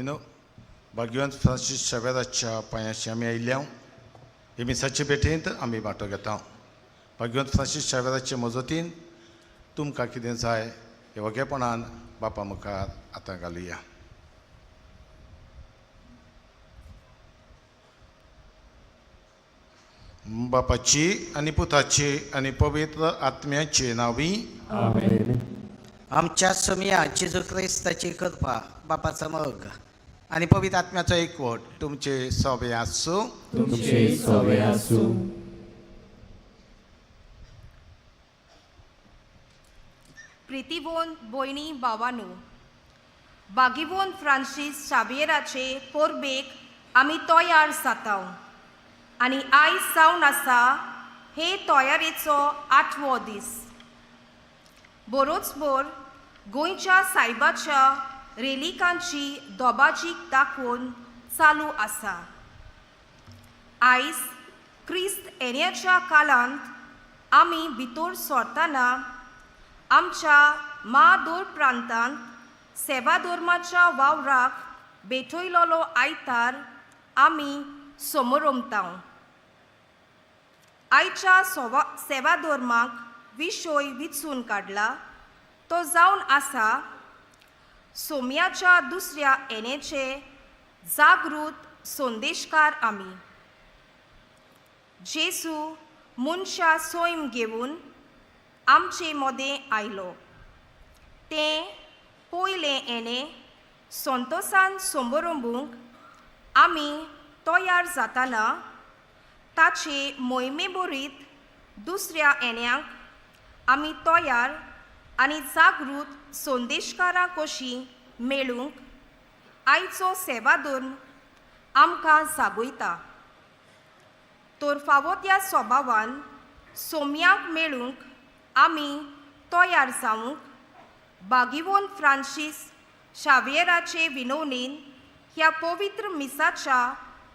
भयणीनो, भाग्यवंत Francis शावेराच्या पांयाशी आमी आयिल्ल्या हे मिसाचे भेटेंत आमी वांटो घेता. भाग्यवंत फ्रांसीस शावेराचे मजतीन तुमकां कितें जाय हे वगेपणान बापा मुखार आतां घालुया. बापाची आनी पुताची आनी पवित्र आत्म्याची नांवी आमेन. आमच्या सोमया जेजू क्रिस्ताची कृपा, बापाचो मोग आनी पवित्र आत्म्याचो एकवट तुमचे सोबे आसूं. तुमचे सोबे आसूं. प्रितीवोन भयणी भावानू, बागीवोन फ्रांसीस शावियराचे परबेक आमी तयार जाता आनी आयज जावन आसा हे तयारेचो आठवो दीस. बरोच बोर गोंयच्या सायबाच्या रेलिकांची दोबाजीक दाखोवन चालू आसा. आयज क्रिस्त येण्याच्या काळांत आमी भितर सरतना आमच्या मादोर प्रांतांत सेवाधर्माच्या वावराक भेटयलोलो आयतार आमी समोरमता. आयच्या सेवाधर्माक विशय विचून काडला तो जावन आसा सोम्याच्या दुसऱ्या येण्याचे जागृत संदेशकार आमी. जेजू मनशा सैम घेवन आमचे मदें आयलो तें पयलें येणें संतोसान समरंबूंक आमी तयार जातना ताचे मोहिमे बरीत दुसऱ्या येण्याक आमी तयार आनी जागृत संदेशकारां कशीं मेळूंक आयचो सेवाधर्म आमकां जागयता. तर फावो त्या स्वभावान सोम्याक मेळूंक आमी तयार जावंक बागिवोन फ्रांसीस शावियराचे विनवणीन ह्या पवित्र मिसाच्या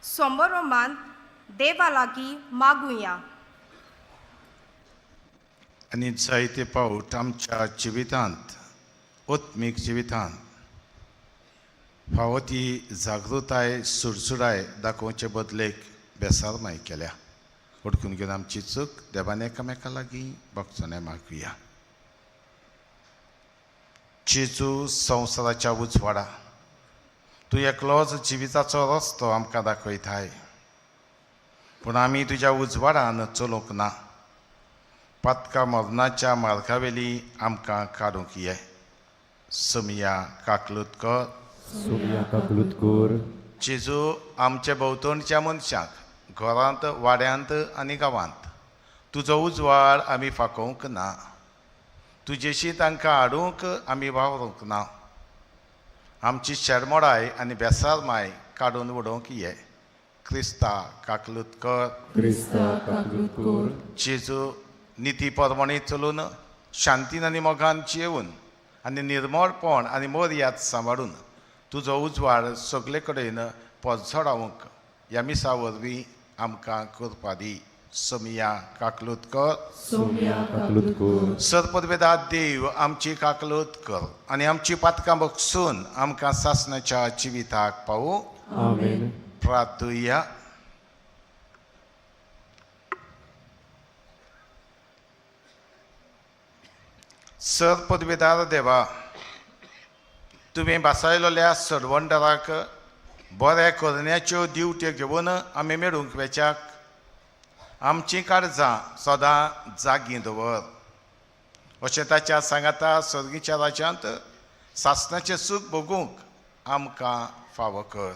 समारोमांत देवा लागीं मागुया. आनी जायते पावट आमच्या जिवितांत, आत्मीक जिवितांत फावो ती जागृताय सुडसुडाय दाखोवचे बदलेक बेसारमाय केल्या. उडकून घेवन आमची चूक देवान एकामेका लागीं भोगसणें मागुया. जेजू संवसाराच्या उजवाडा, तूं एकलोच जिविताचो रस्तो आमकां दाखयताय, पूण आमी तुज्या उजवाडान चलूंक ना. पातका मरणाच्या मार्गावेली आमकां काडूंक ये. सोमया काकलूत कर. सोमया काकलूत कर. जेजू आमचे भोंवतणच्या मनशांक घरांत, वाड्यांत आनी गांवांत तुजो उजवाड आमी फाकोवंक ना. तुजेशी तांकां हाडूंक आमी वावरूंक ना. आमची शेरमोडाय आनी बेसारमाय काडून उडोवंक ये. क्रिस्ता काकलूत कर. क्रिस्ता काकलूत कर. जेजू निती परमणी चलून, शांतीन आनी मोगान जियेवन आनी निर्मळपण आनी मर्याद सांबाळून तुजो उजवाड सगळे कडेन पोजडावंक ह्या मिसा वरवीं आमकां करपा दी. सोमया काकलूत कर. सोमया काकलूत कर. सरपदवेदा देव आमची काकलूत कर आनी आमची पातकां बगसून आमकां सासणाच्या जिविताक पावूं. आमेन. प्रार्थुया. सर पदवेदार देवा, तुवें भासायलोल्या सरवंडराक बऱ्या करण्याच्यो दिवट्यो घेवन आमी मेळूंक वेच्याक आमचीं काळजां सदां जागीं दवर. अशें ताच्या सांगाता सर्गीच्या राज्यांत सासणाचें सूख भोगूंक आमकां फावो कर.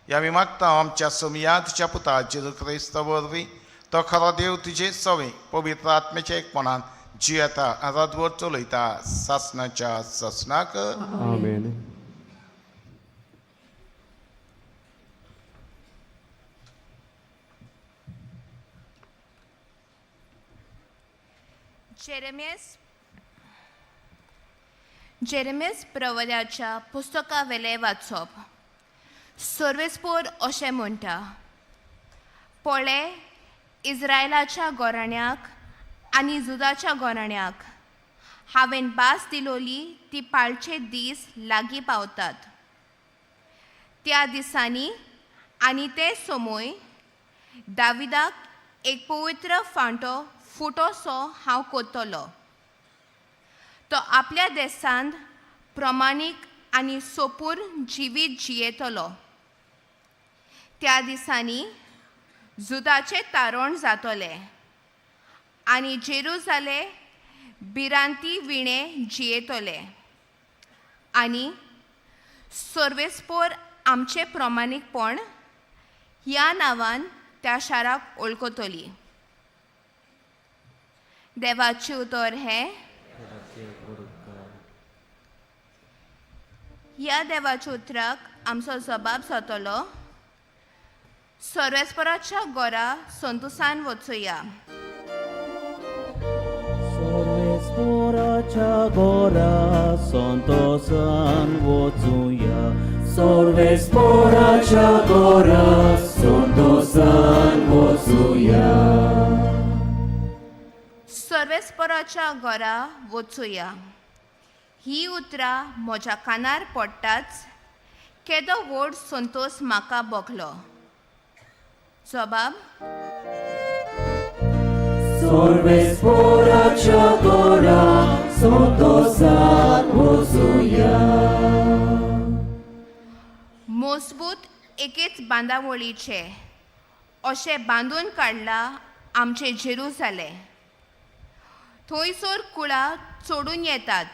ह्या आमी मागता आमच्या सोमया तुज्या पुता जेजू क्रिस्त वरवीं, तो खरो देव तुजे सवे पवित्र आत्म्याच्या एकपणान जियेता रातभर चलयता सासणाच्या सासणाक. आमेन. जेरेमियस प्रवऱ्याच्या पुस्तकावेलें वाचप. सर्वेस्पोर अशें म्हणटा, पळे इस्रायलाच्या गोराण्याक आनी जुदाच्या गोराण्याक हांवें भास दिलोली ती पाळचे दीस लागीं पावतात. त्या दिसांनी आनी ते समय दाविदाक एक पवित्र फांटो फुटोसो हांव कोत्तलो. तो आपल्या देशांत प्रमाणीक आनी सोपूर जिवीत जियेतलो. त्या दिसांनी जुदाचें तारण जातलें आनी जेरुजाले भिरांती विणें जियेतले आनी सर्वेस्पोर आमचें प्रमाणीकपण ह्या नांवान त्या शाराक वळखतली. देवाचें उतर हें. ह्या देवाच्या उतराक आमचो जबाब जातलो. सर्वेस्पराच्या घरा संतोसान वचुया. सर्वेस्पोराच्या घरा संतोसान वचुया. सर्वेस्पोराच्या घरा संतोसान वचुया. सर्वेस्पराच्या घरा वचुया ही उतरां म्हज्या कानार पडटाच केदो व्हड संतोस म्हाका भोगलो. जबाब. सर्वेस्पोराच्या घरा संतोसान वचुया. मजबूत एकेच बांदावळीचे अशें बांदून काडलां आमचें जेरुजालें. थंयसर कुळां चडून येतात,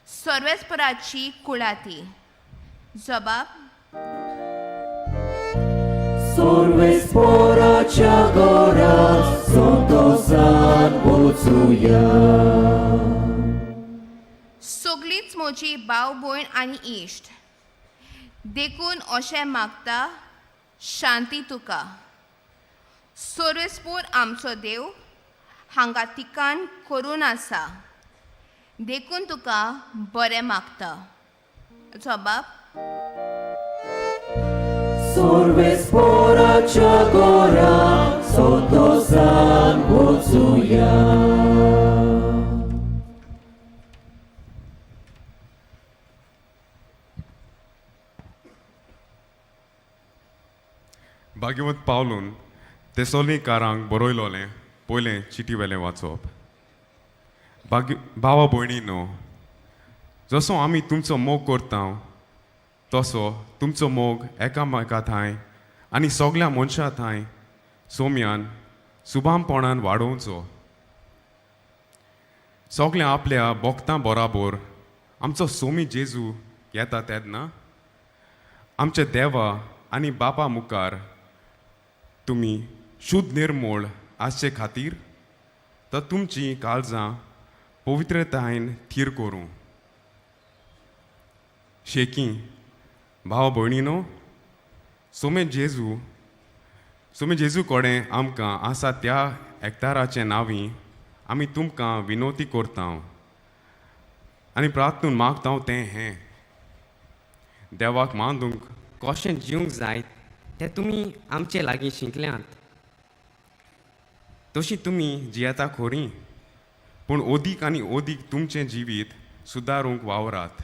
सर्वेस्पराची कुळां ती. जबाब. सर्वेस्पोराच्या घरा संतोसान वचुया. सगळींच म्हजी भाव भयण आनी इश्ट, देखून अशें मागता शांती तुका. सर्वेस्पोर आमचो देव हांगा तिकान करून आसा, देखून तुका बरें मागता. जबाब. सर्वेस्पोराच्या घरा संतोसान वचुया. भाग्यवंत पावलून तेसोलीकारांक बरयलोलें पयलें चिटी वेलें वाचप. भाग्य भावा भयणी न्हू, जसो आमी तुमचो मोग करता तसो तुमचो मोग एकामेका थांय आनी सगल्या मनशां थांय सोम्यान सुबामपणान वाडोवचो. सगल्या आपल्या भोक्तां बराबर आमचो सोमी जेजू येता तेन्ना आमच्या देवा आनी बापा मुखार तुमी शुद्ध निर्मोळ आसचे खातीर तर तुमचीं काळजां पवित्रतायेन थीर करूं. शेकी भाव भयणीनो, सोमे जेजू कडेन आमकां आसा त्या एकताराचे नांवी आमी तुमकां विनोती करता आनी प्रार्थून मागता तें हें देवाक मांदूंक कशें जिवंक जाय तें तुमी आमचे लागीं शिकल्यांत. तशी तुमी जियेता खोरी, पूण ओदीक आनी ओदीक तुमचें जिवीत सुदारूंक वावरात.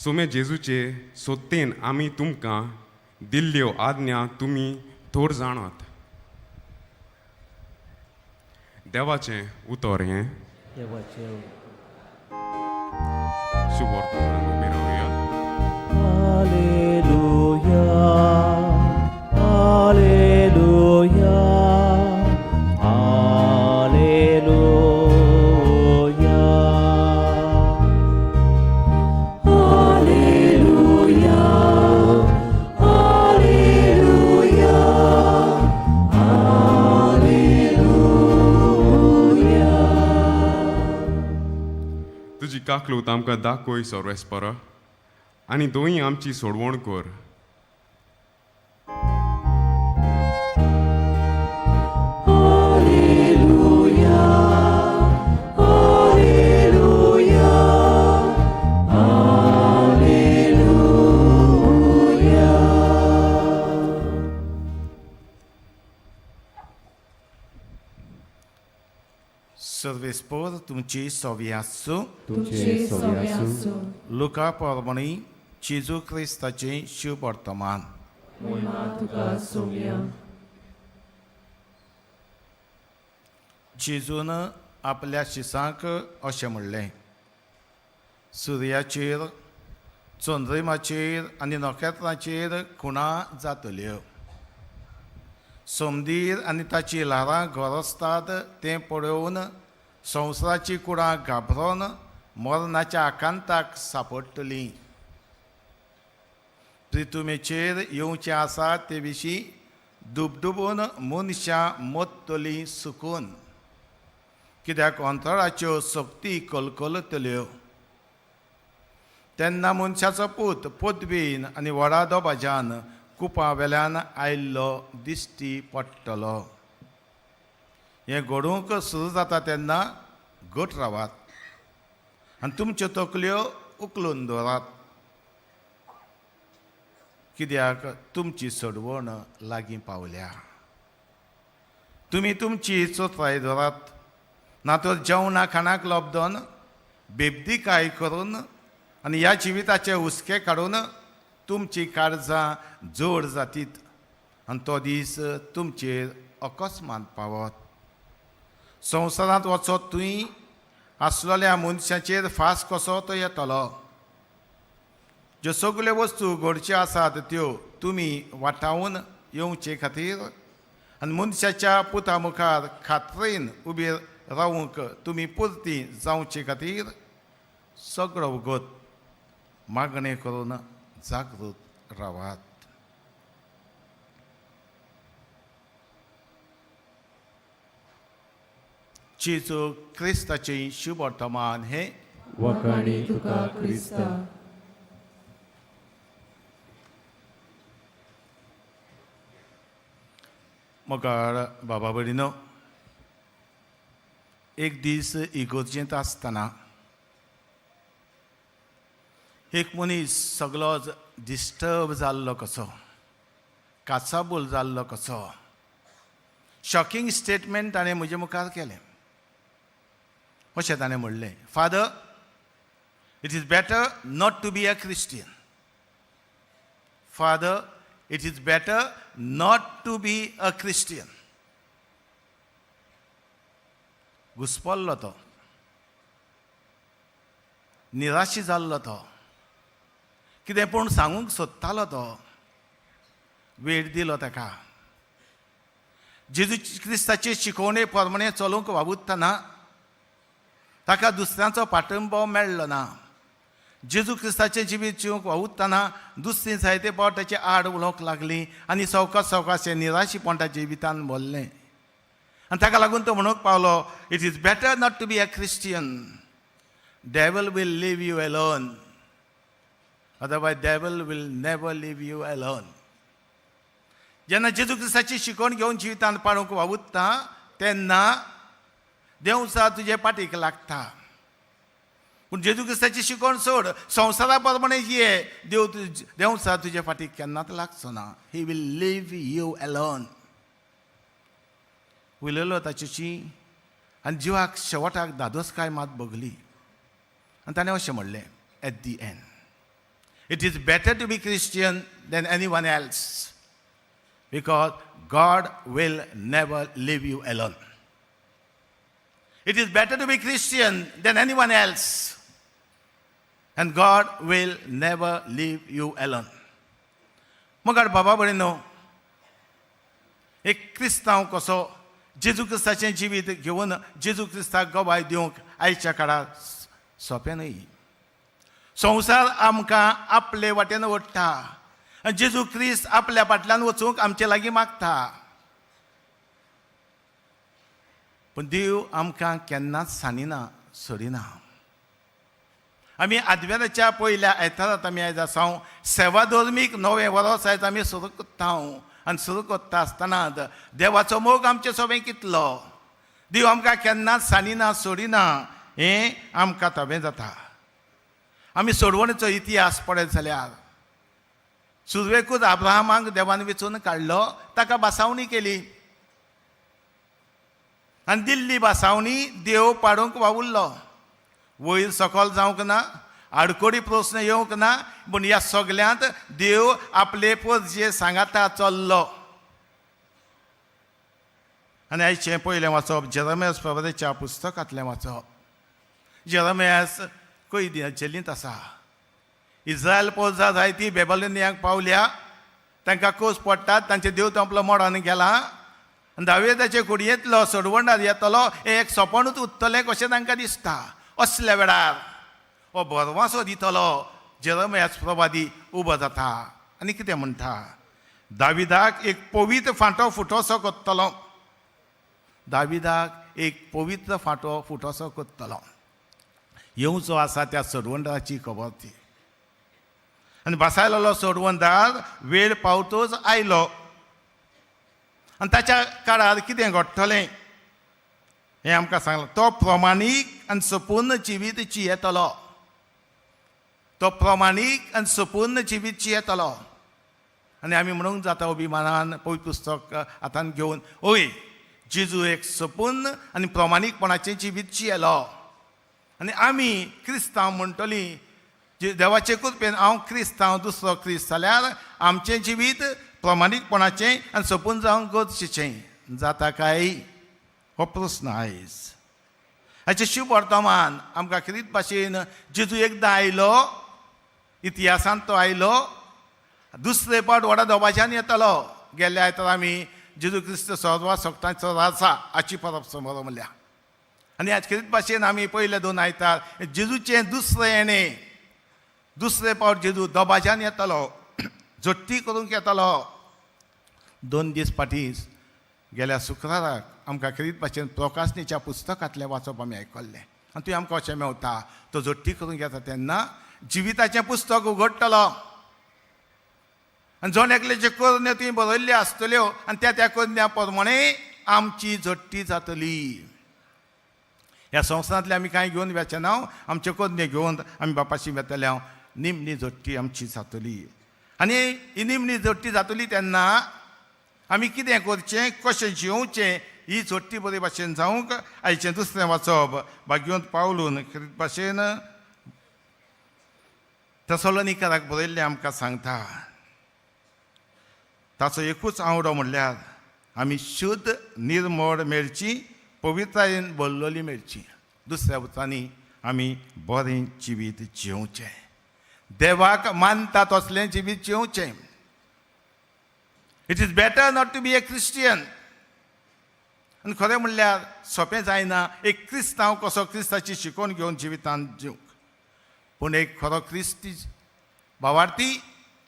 सोमे जेजूचे सोत्तेन आमी तुमकां दिल्ल्यो आज्ञा तुमी थोर जाणात. देवाचें उतर हें. देवाचें शुभ उबी रावया. Hallelujah, hallelujah, hallelujah. Hallelujah, hallelujah, hallelujah. तुजी काकलूत आमकां दाखय सर्वेस्परा आनी दोंय आमची सोडवण कर. Hallelujah, hallelujah, hallelujah. परेस्पोर तुमची सोवी आसूं. तुमचे सवे आसूं. लुका परमणी जेजू क्रिस्ताचें शुभ वर्तमान. मोहिमा तुका सोम्या. जेजून आपल्या शिसांक अशें म्हणलें, सुर्याचेर, चंद्रिमाचेर आनी नखेत्रांचेर खुणां जातल्यो. समदीर आनी ताची ल्हारां गरजतात तें पळोवन संवसाराची कुडां घाबरोन मरणाच्या आकांताक सांपडटलीं. प्रितुमेचेर येवचें आसा ते विशीं दुबदुबून मनशां मत्तलीं सुकून, कित्याक अंतराच्यो सक्ती कलकलतल्यो. तेन्ना मनशाचो पूत पदवीन आनी व्हडा दबाज्यान कुपां वेल्यान आयिल्लो दिश्टी पडटलो. हें घडूंक सुरू जाता तेन्ना घट रावात आनी तुमच्यो तकल्यो उखलून दवरात, कित्याक तुमची सोडवण लागीं पावल्या. तुमी तुमची चोत्राय धरात, ना तर जेवणा खाणाक लब्दन बेबदीकाय करून आनी ह्या जिविताचे हुस्के काडून तुमची काळजां जोड जातीत आनी तो दीस तुमचेर अकस्मात पावत. संवसारांत वचत तुंय आसलेल्या मनशाचेर फास कसो तो येतलो. ज्यो सगल्यो वस्तू घडच्यो आसात त्यो तुमी वाटावन येवचे खातीर आनी मनशाच्या पुता मुखार खात्रेन उबी रावूंक तुमी पुरती जावचे खातीर सगळो वगत मागणें करून जागृत रावात. जेजू क्रिस्ताचें शुभ वर्तमान हें. वखाणी तुका क्रिस्ता. मोगाळ बाबा भयणीनो, एक दीस इगोर्जेंत आसतना एक मनीस सगळोच डिस्टर्ब जाल्लो कसो, काचाबूल जाल्लो कसो, शॉकिंग स्टेटमेंट ताणें म्हजे मुखार केलें. अशें ताणें म्हणलें, Father, it is better not to be a Christian. Father, it is better not to be a Christian. घुसपल्लो तो, निराशी जाल्लो तो, कितें पूण सांगूंक सोदतालो तो. वेळ दिलो ताका. जेजू क्रिस्ताचे शिकवणे प्रमाणे चलूंक वावुरतना ताका दुसऱ्यांचो पाठिंबो मेळ्ळो ना. जेजू क्रिस्ताचें जिवीत जिवंक वावुरतना दुसरीं जायते फावट ताचे आड उलोवंक लागलीं आनी सवकास सवकास हें निराशीपण ताच्या जिवितान भरलें आनी ताका लागून तो म्हणूंक पावलो, it is better not to be a Christian. Devil will leave you alone, otherwise devil will never leave you alone. जेन्ना जेजू क्रिस्ताची शिकवण घेवन जिवितान पाळूंक वावुरता तेन्ना देवसा तुजे पाटीक लागता. पूण जेजू क्रिस्ताची शिकवण सोड, संवसारा प्रमाणे ये, देव देवसा तुजे फाटीक केन्नाच लागचो ना. He will leave you alone. उलयलो ताचेशी आनी जिवाक शेवटाक धादोसकाय मात भोगली आनी ताणें अशें म्हणलें, at the end it is better to be Christian than anyone else, because God will never leave you alone. It is better to be Christian than anyone else, and God will never leave you alone. मगर बाबा भयणीनो, एक क्रिस्तांव कसो जेजू क्रिस्ताचें जिवीत घेवन जेजू क्रिस्ताक गवाय दिवंक आयच्या काळार सोंपें न्हय. संवसार आमकां आपले वाटेन ओडटा आनी जेजू क्रिस्त आपल्या फाटल्यान वचूंक आमचे लागीं मागता. पूण देव आमकां केन्नाच सांडिना, सोडिना. आमी आदवेराच्या पयल्या आयतारात आमी आयज आसा. सेवा धर्मीक नवें वर्स आयज आमी सुरू करता आनी सुरू करता आसतना देवाचो मोग आमचे सोबें कितलो, देव आमकां केन्नाच सांडिना, सोडिना हें आमकां तवें जाता. आमी सोडवणेचो इतिहास पळयत जाल्यार सुरवेकूच आब्राहामाक देवान वेंचून काडलो, ताका बासावणी केली. आनी दिल्ली भासावणी देव पाडूंक वावुरलो. वयर सकल जावंक ना, आडकोडी प्रस्न येवंक ना, पूण ह्या सगल्यांत देव आपले पोरजे सांगाता चल्लो. आनी आयचें पयलें वाचप जेरमियास प्रभुच्या पुस्तकांतलें वाचप. जेरमियास कैदी जेलींत आसा. इस्रायल पोरजा जायती बेबलोनियाक पावल्या, तांकां कोस पडटात, तांचे देव आपलो मोडान गेला आनी दावेदाचे कुडयेंतलो सोडवंडार येतलो हें एक सपनूच उत्तलें कशें तांकां दिसता. असल्या वेळार हो भरवासो दितलो जेरमियास प्रवादी उबो जाता आनी कितें म्हणटा, दाविदाक एक पवित्र फांटो फुटोसो करतलो. दाविदाक एक पवित्र फांटो फुटोसो करतलो. येवचो आसा त्या सोडवंडाची खबर ती. आनी बसायलेलो सोडवंदार वेळ पावतोच आयलो आनी ताच्या काळार कितें घडटलें हें आमकां सांगलां. तो प्रमाणीक आनी सपूर्ण जिवीत जियेतलो. तो प्रमाणीक आनी सपूर्ण जिवीत जियेतलो. आनी आमी म्हणूंक जाता अभिमानान पवित्र पुस्तक हातान घेवन, ओय जेजू एक सपूर्ण आनी प्रमाणीकपणाचें जिवीत जियेलो. आनी आमी क्रिस्तांव म्हणटलीं, देवाचे कृपेन हांव क्रिस्तांव, दुसरो क्रिस्त जाल्यार आमचें जिवीत प्रमाणीकपणाचें आनी सपून जावंक गरजेचें जाता काय हो प्रस्न आयज. हाचें शुभ वर्तमान आमकां खेरीत भाशेन जेजू एकदां आयलो, इतिहासांत तो आयलो, दुसरे पावट व्हडा दबाज्यान येतलो. गेल्ल्या आयतार आमी जेजू क्रिस्त सर्वा सक्तांचो राजा हाची परब समोर म्हणल्या. आनी आज खेरीत भाशेन आमी पयले दोन आयतार जेजूचें दुसरें येणें, दुसरे पावट जेजू दबाज्यान येतलो, झट्टी करूंक येतलो. 2 दीस फाटीं गेल्या शुक्राराक आमकां खेरीत भाशेन प्रकाशनीच्या पुस्तकांतलें वाचप आमी आयकल्लें आनी तुवें आमकां अशें मेवता, तो झट्टी करूंक येता तेन्ना जिविताचें पुस्तक उगडटलो आनी जण एकल्याच्यो करण्यो तुवें बरयल्ल्यो आसतल्यो आनी त्या त्या करण्या प्रमाणे आमची झट्टी जातली. ह्या संवसारांतले आमी कांय घेवन वेचे ना, आमच्यो करण्यो घेवन आमी बापाशी वेतले, निमणी झट्टी आमची जातली. आनी ही निमणी झट्टी जातली तेन्ना आमी कितें करचें, कशें जियोवचें, ही झट्टी बरे भाशेन जावंक आयचें दुसरें वाचप भाग्यवंत पावलून खेरीत भाशेन थेसलोनिकराक बरयल्लें आमकां सांगता. ताचो एकूच आवडो म्हणल्यार आमी शुद्ध निर्मळ मेळची, पवित्रायेन भरलेली मेळची. दुसऱ्या उतरांनी आमी बरें जिवीत जियोवचें, देवाक मानता तसलें जिवीत जियोवचें. It is better not to be a Christian. आनी खरें म्हणल्यार सोंपें जायना एक क्रिस्तांव कसो क्रिस्ताची शिकवण घेवन जिवितांत जिवंक, पूण एक खरो क्रिस्ती भावार्थी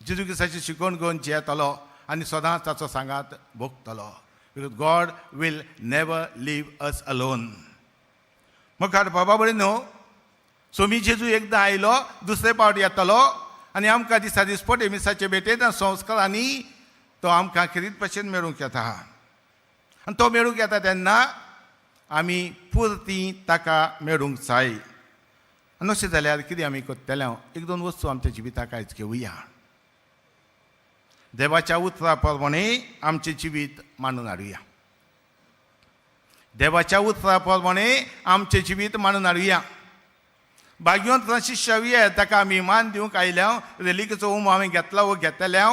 जेजू क्रिस्ताची शिकवण घेवन जियेतलो आनी सदांच ताचो सांगात भोगतलो. Because God will never leave us alone. मुखार बाबा भयणीनो, सोमी जेजू एकदां आयलो, दुसरे पावट येतलो आनी आमकां दिसा दिसपटे मिसाचे भेटेंत आनी संस्कारांनी तो आमकां खेरीत भाशेन मेळूंक येता. आनी तो मेळूंक येता तेन्ना आमी पुरती ताका मेळूंक जाय. आनी अशें जाल्यार कितें आमी करतले? एक दोन वस्तू आमच्या जिविताक आयज घेवया. देवाच्या उतरा प्रमाणे आमचें जिवीत मांडून हाडुया. देवाच्या उतरा प्रमाणे आमचें जिवीत मांडून हाडुया. भाग्यवंत फ्रांसीस शावियर ताका आमी मान दिवंक आयल्या, रेलिकेचो उमो हांवें घेतला वो घेतल्या,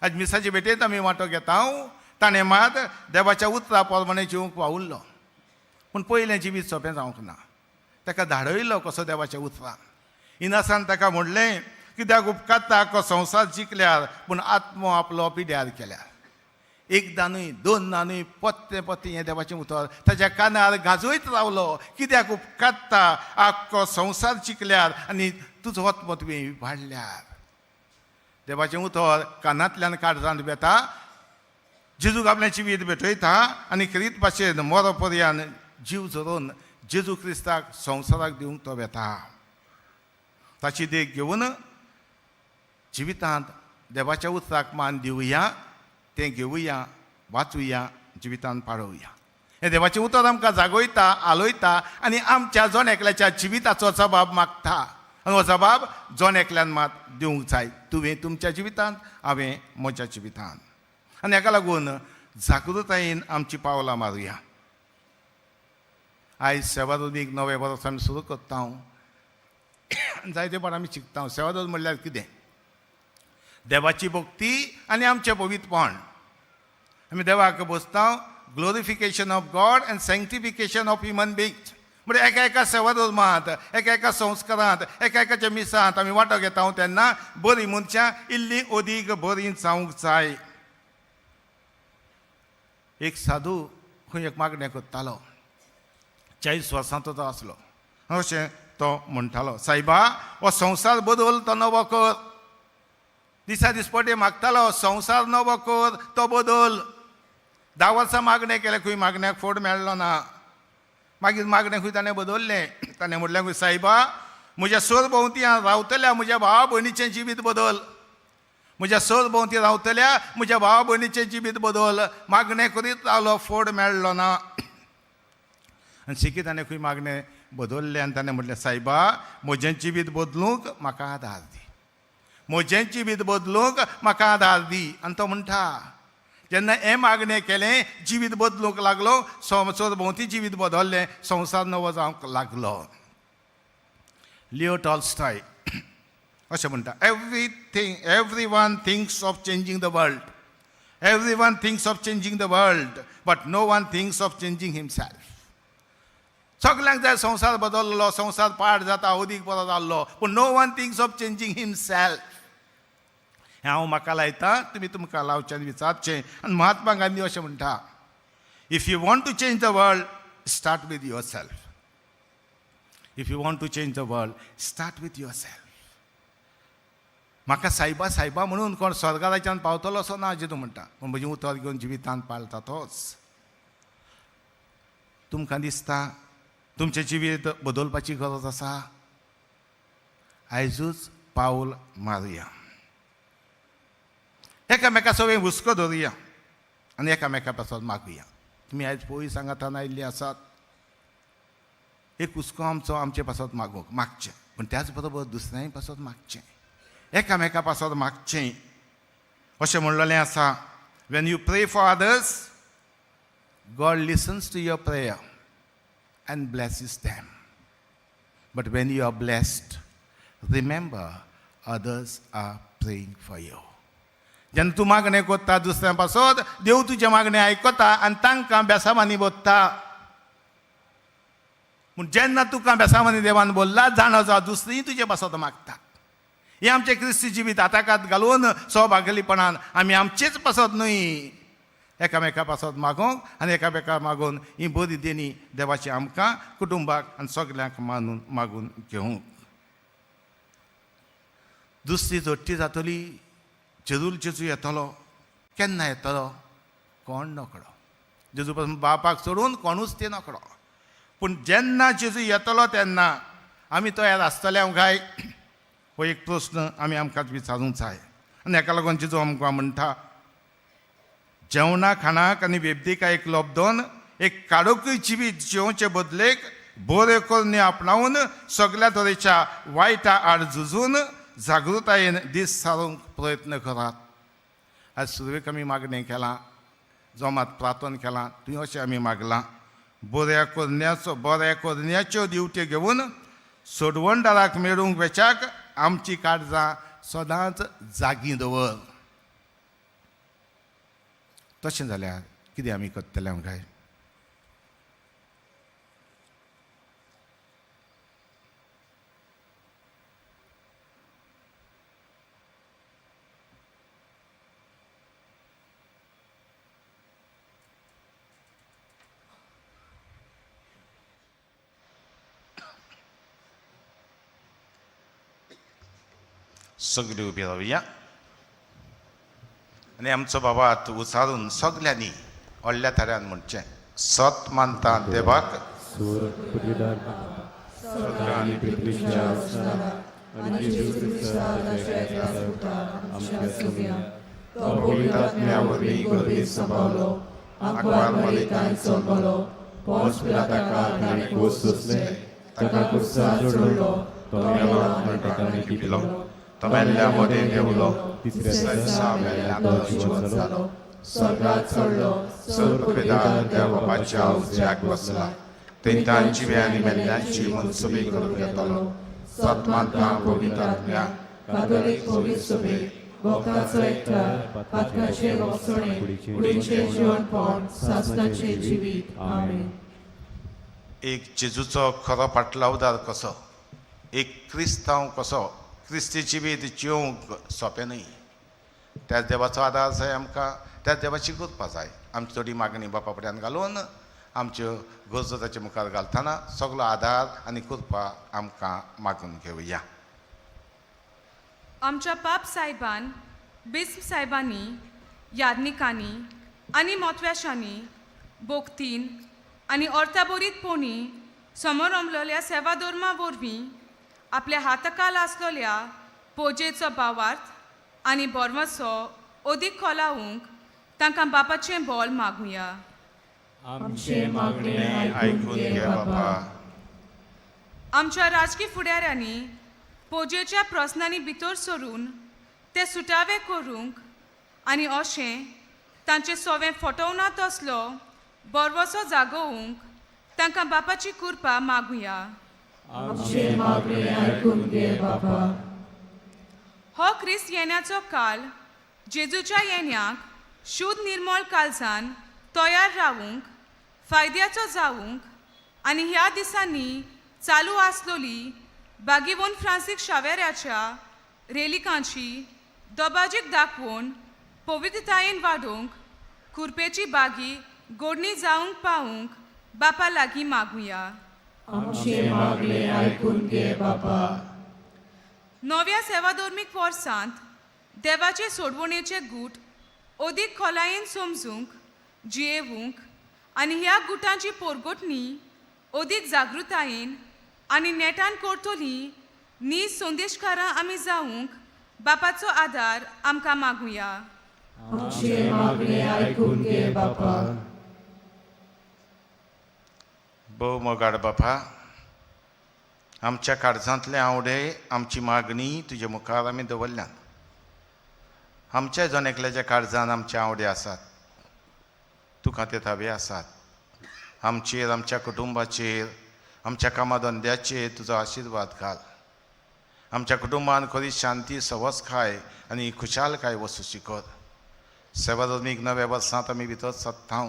आज मिसाचे भेटेंत आमी वांटो घेता. ताणें मात देवाच्या उतरा प्रमाणे जिवंक वावुरलो, पूण पयलें जिवीत सोंपें जावंक ना. ताका धाडयलो कसो देवाच्या उतरान. इनासान ताका म्हणलें, कित्याक उपकारता आख्खो संवसार जिखल्यार पूण आत्मो आपलो पिड्यार केल्यार. एकदां न्हय, दोनदां न्हय, पत्ते पत्ते हें देवाचें उतर ताच्या कानार गाजयत रावलो. कित्याक उपकारता आख्खो संवसार जिखल्यार आनी तुजो आत्मो तुवें वाडल्यार. देवाचें उतर कानांतल्यान काळजांत वेता, जेजूक आपलें जिवीत भेटयता आनी खेरीत भाशेन मरो पर्यान जीव झरोवन जेजू क्रिस्ताक संवसाराक दिवंक तो वेता. ताची देख घेवन जिवितांत देवाच्या उतराक मान दिवया, तें घेवया, वाचुया, जिवितांत पाळोवया. हें देवाचें उतर आमकां जागयता, आलयता आनी आमच्या जण एकल्याच्या जिविताचो जबाब मागता. आनी हो जबाब जण एकल्यान मात दिवंक जाय, तुवें तुमच्या जिवितांत, हांवें म्हज्या जिवितांत. आनी हाका लागून जागृतायेन आमची पावलां मारुया. आयज सेवादोदीक नवें वर्स आमी सुरू करता. जायते फावट आमी शिकता सेवादोद म्हणल्यार कितें? देवाची भक्ती आनी आमचें पवित्रपण. आमी देवाक बसता, glorification of God and sanctification of human beings. म्हणजे एका एका सेवाधर्मांत, एका एका संस्कारांत, एका एकाच्या मिसांत आमी वांटो घेता तेन्ना बरीं मनशां इल्लीं अदीक बरीं जावंक जाय. एक साधू खंय एक मागणें करतालो, 40 वर्सांचो तो आसलो. अशें तो म्हणटालो, सायबा हो संवसार बदल, तो नवो कर. दिसा दिसपटे मागतालो, संवसार नवो कर, तो बदल. 10 वर्सां मागणें केलें, खंय मागण्याक फोड मेळ्ळो ना. मागीर मागणें खंय ताणें बदल्लें. ताणें म्हणलें खंय, सायबा म्हज्या सरभोंवती रावतल्या म्हज्या भावा भयणीचें जिवीत बदल, म्हज्या सरभोंवती रावतल्या म्हज्या भावा भयणीचें जिवीत बदल. मागणें करीत रावलो, फोड मेळ्ळो ना. आनी शिकी ताणें खंय मागणें बदल्लें आनी ताणें म्हणलें, सायबा म्हजें जिवीत बदलूंक म्हाका आदार दी, म्हजें जिवीत बदलूंक म्हाका आदार दी. आनी तो म्हणटा, जेन्ना हें मागणें केलें, जिवीत बदलूंक लागलो, सरभोंवती जिवीत बदल्लें, संवसार नवो जावंक लागलो. लियो टॉलस्टॉय अशें म्हणटा, every one thinks of changing the world, every one thinks of changing the world, but no one thinks of changing himself. सगल्यांक जाय संवसार बदल्लो, संवसार पाड जाता, अदीक बरो जाल्लो, पूण no one thinks of changing himself. हें हांव म्हाका लायता, तुमी तुमकां लावचें आनी विचारचें. आनी महात्मा गांधी अशें म्हणटा, if you want to change the world, start with yourself. If you want to change the world, start with yourself. म्हाका सायबा सायबा म्हणून कोण स्वर्गाराच्यान पावतलो असो ना, जेदू म्हणटा, पूण म्हजें उतर घेवन जिवितान पाळटा तोच. तुमकां दिसता तुमचें जिवीत बदलपाची गरज आसा? आयजूच पावल मारुया, एकामेका सगळें हुस्को धरुया आनी एकामेका पासत मागुया. तुमी आयज पयस सांगातान आयिल्लीं आसात, एक हुस्को आमचो आमचे पासत मागूंक मागचें, पूण त्याच बरोबर दुसऱ्यांय पासत मागचें, एकामेका पासत मागचें. अशें म्हणलेलें आसा, when you pray for others, God listens to your prayer and blesses them. But when you are blessed, remember others are praying for you. जेन्ना तूं मागणें करता दुसऱ्यां पासत, देव तुजें मागणें आयकता आनी तांकां बेसामानी बोत्ता. पूण जेन्ना तुका बेसामानी देवान बोल्ला, जाणा जा दुसरीं तुजे पासत मागतात. हें आमचें क्रिस्ती जिवीत आताकात घालून सहभागीपणान आमी आमचेच पासत न्हय, एकामेका पासत मागोवंक आनी एकामेका मागून ही बरी देणी देवाची आमकां कुटुंबाक आनी सगल्यांक मानून मागून घेवंक. दुसरी जोडटी जातली, जेजूल जेजू येतलो, केन्ना येतलो कोण नकळो. जेजू पासून बापाक सोडून कोणूच ते नकळो. पूण जेन्ना जेजू येतलो तेन्ना आमी तयार आसतले काय? हो एक प्रस्न आमी आमकांच विचारूंक जाय. आनी हेका लागून जेजू आमकां म्हणटा, जेवणा खाणाक आनी वेबदिकायेक लब्दोन एक काडोकूय जिवीत जिवचे बदलेक बऱ्यो करण्यो आपणावन सगल्या तरेच्या वायटा आड झुजून जागृतायेन दीस सारूंक प्रयत्न करात. आज सुरवेक आमी मागणें केलां, जोमात प्रार्थन केलां, तुवें अशें आमी मागलां, बऱ्या करण्याच्यो दिवट्यो घेवन सोडवणदाराक मेळूंक वेच्याक आमची काळजां सदांच जागी दवर. तशें जाल्यार कितें आमी करतले काय? सगळी उबी रावया आनी आमचो बाबा उचारून सगल्यांनी व्हडल्या थाऱ्यान म्हणचें, सत मानता देवाक, तमेल्ल्या मदें देवलो, तिसऱ्या दिसा मेल्ल्या तो जिवंत जालो, स्वर्गात चडलो, सर्व पिता देव बापाच्या उजव्याक बसला, थंय जिव्या आनी मेल्ल्यांची मनसुबी करून घेतलो. सत मानता पवित्र आत्म्या, कातोलीक पवित्र सभेक, भक्तांचो एकठार, पातकाचें भोगसणें, कुडीचें जिवनपण, सासणाचें जिवीत. आमेन. एक जेजूचो खरो फाटलावदार कसो, एक क्रिस्तांव कसो क्रिस्ती जिवीत जिवंक सोंपें न्हय. त्याच देवाचो आदार जाय आमकां, त्याच देवाची कृपा जाय. आमची थोडी मागणी बापा फुड्यान घालून आमच्यो गरजो ताचे मुखार घालतना सगलो आदार आनी कृपा आमकां मागून घेवया. आमच्या पाप सायबान, बिस्प सायबांनी, याज्ञिकांनी आनी मोतव्याशांनी बोगतीन आनी अर्थाबरीतपणी समरंबलेल्या सेवाधर्मा वरवीं आपल्या हाताकाल आसलेल्या पोजेचो भावार्थ आनी बोरमाचो अदीक खोलावंक तांकां बापाचें बोल मागुया. आमचें मागणें आयकून घे बापा. आमच्या राजकी फुडाऱ्यांनी पोजेच्या प्रस्नांनी भितर सरून ते सुटावे करूंक आनी अशें तांचे सोवें फटोवना तसलो बरवसो जागोवंक तांकां बापाची कृपा मागुया. आमचें मागणें आयकून घे बापा. हो क्रिस्त येण्याचो काल जेजूच्या येण्याक शुद्ध निर्मळ काळजान तयार रावूंक फायद्याचो जावंक आनी ह्या दिसांनी चालू आसलोली बागीवोन फ्रांसीक शावेऱ्याच्या रेलिकांची दबाजीक दाखोवन पवित्रतायेन वाडोवंक कुरपेची बागी गोडणी जावंक पावूंक बापा लागीं मागुया. आमचें मागणें आयकून घे बापा. नव्या सेवाधर्मीक वर्सांत देवाचे सोडवणेचे गूट अदीक खोलायेन समजूंक जियेवंक आनी ह्या गुटांची पोरगोटणी अदीक जागृतायेन आनी नेटान करतली नीज संदेशकारां आमी जावंक बापाचो आदार आमकां मागुया. आमचें मागणें आयकून घे बापा. भोव मोगाड बापा, आमच्या काळजांतले आवडे आमची मागणी तुजे मुखार आमी दवरल्यात. आमच्या जण एकल्याच्या काळजान आमचे आवडे आसात, तुका ते थावे आसात. आमचेर, आमच्या कुटुंबाचेर, आमच्या कामा धंद्याचेर तुजो आशिर्वाद घाल. आमच्या कुटुंबान खरी शांती, सवसकाय आनी खुशालकाय वसुशी कर. सेवाधर्मीक नव्या वर्सांत आमी भितर सरता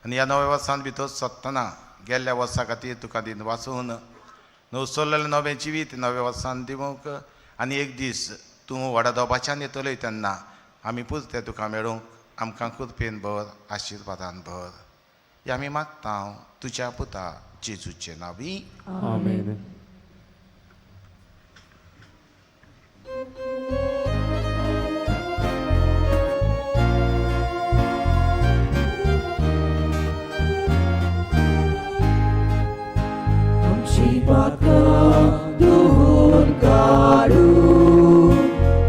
आनी ह्या नव्या वर्सांत भितर सरतना गेल्ल्या वर्सा खातीर तुका दिन वाचून नवसरलेलें नवें जिवीत नव्या वर्सान दिवंक आनी एक दीस तूं व्हडा दोबाच्यान येतलोय तेन्ना आमी पुरते तुका मेळूंक आमकां कृपेन भर, आशिर्वादान भर. हें आमी मागता तुज्या पुता जेजूचे नांवी. आमेन. आमची पातकां धुवून काडूं,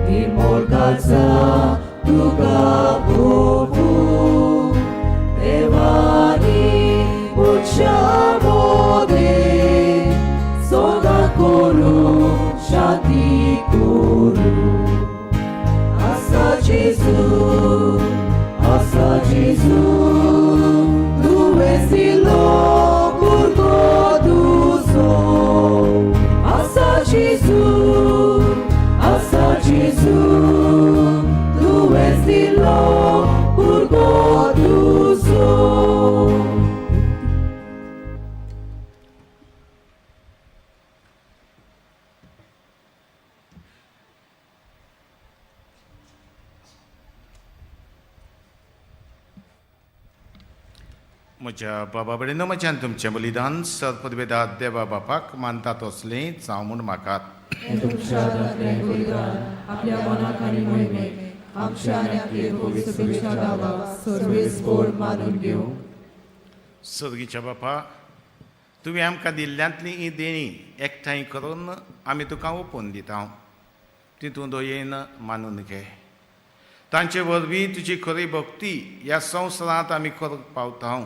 निर्मळ काळजां तुका ओंपूं. देवानी मनशां मदें सदां करूं, शांती करूं. आसा जेजू, आसा जेजू, तुवें दिलो भुरगो तुजो. आसा जेजू, आसा जेजू, तुवें दिलो भुरगो तुजो. म्हज्या बाबा भयणीनो, म्हज्यान तुमचें बलिदान सर्पवेदा देवा बापाक मानता तसलें जावं म्हूण मागात. हें तुमच्या हातांतलें बलिदान आपल्या मनाक आनी मोहिमेक आमच्या आनी आपले पवित्र सभेच्या नांवाक सर्वेस्पोर मानून घेवं. सर्गीच्या बापा, तुवें आमकां दिल्ल्यांतली ही देणी एकठांय करून आमी तुका ओपून दिता, ती तूं दयेन मानून घे. तांचे वरवीं तुजी खरी भक्ती ह्या संवसारांत आमी करूंक पावता,